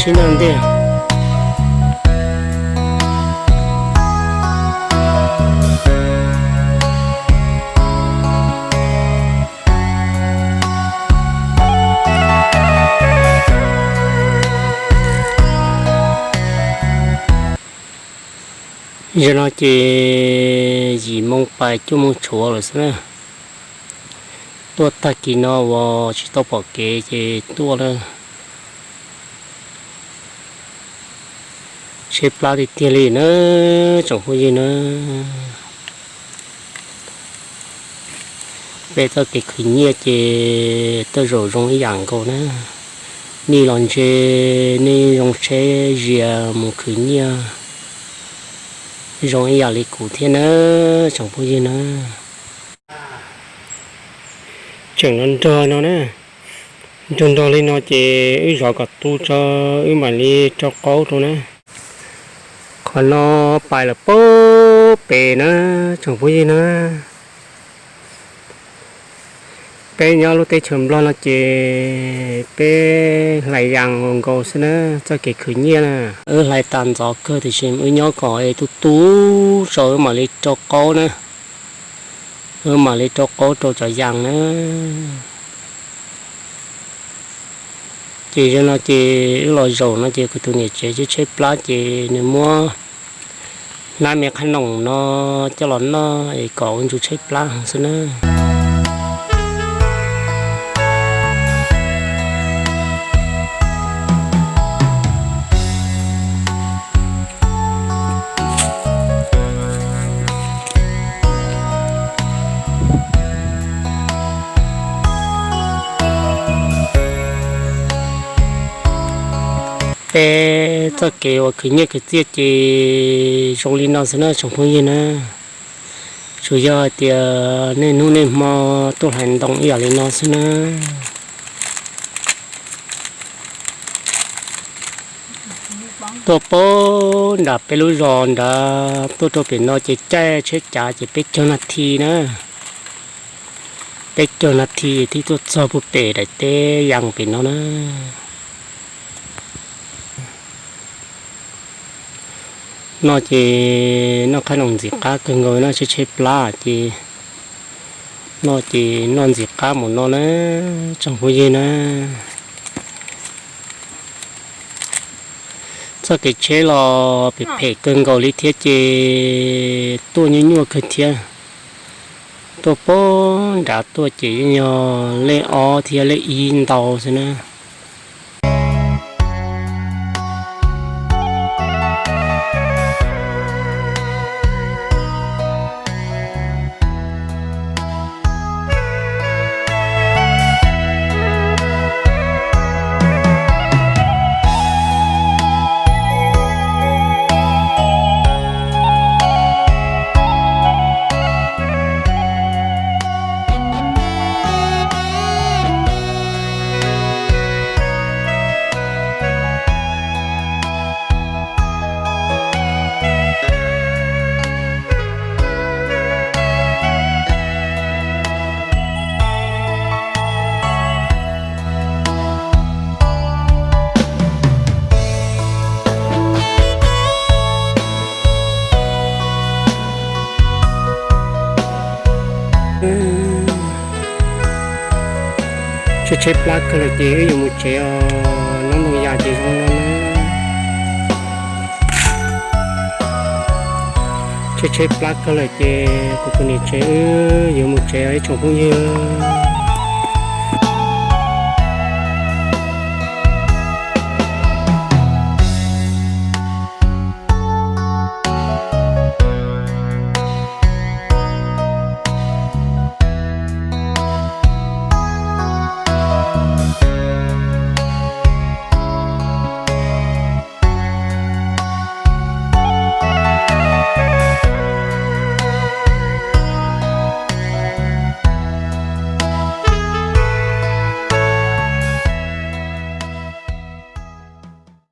Tsheb nyob ntej. Zaum no ces yim moo pais cuaj moo tshuav lawm xwb na. Tuaj tag kis no uas tsis tau pom kev ces tuaj na. Tsheb plab tiag tiag li na, tsoom phooj ywg na. Peb txoj kev khwv nyiaj ces tej zaum zoo ib yam nkaus na. Nej los ntshe nej zoo tsheb zias mus khwv nyiaj zoo ib yam li kuv thiab na, tsoom phooj ywg na. Tseem nrog nrog no na, nrog nrog li no ces wb zov kom tu tso, wb mam li rau qaub rau na. Qhov no pais lawm pub pem na, tsoom phooj ywg na. Peb nyob lub teb chaws Nplog no ces peb hlais yas nkaus xwb na, txoj kev khwv nyiaj na. Wb hlais tas ntxov kawg tiam sis wb nyob kom es tu tu tso wb mam li rau qaub na. Wb mam li rau qaub rau cov yas na. Ces zaum no ces wb los zaum no ces kuv tus niam tsev tsheb tsheb plab ces nws muab hnab me qhab noom no coj los noj es kom ua ntsw tsheb plab xwb na. Peb txoj kev uas khwv nyiaj khwv txiaj ces zoo li no xwb na tsoom phooj ywg na. Tsuas yog hais tias niaj hnub niaj hmo tuaj hlais ntoo ib yam li no xwb na. Tuaj pem nram peb lub zos nrad tuaj rau pem no ces caij tsheb cav ces peb caug nas this na. Peb caug nas this thiaj tuaj txog puag pem daim teb yas pem no na. Noj ces noj qhab noom ntxim qab kawg nkaus na, tsheb tsheb plab ces noj ces noj ntxim qab mus no na, tsoom phooj ywg na. Txoj kev tsheb los phem phem kawg nkaus li thiab ces tuaj nyuaj nyuaj kawg thiab. Tuaj pem nrad tuaj ces yeej yog lej ob thiab lej ib ntau xwb na. Tsheb tsheb plab kawg lawm ces wb yuav mus tsev os, noj ntoo yas ces zoo no na. Tsheb tsheb plab kawg lawm ces kuv tus niam tsev wb yuav mus tsev os ib tsoom phooj ywg.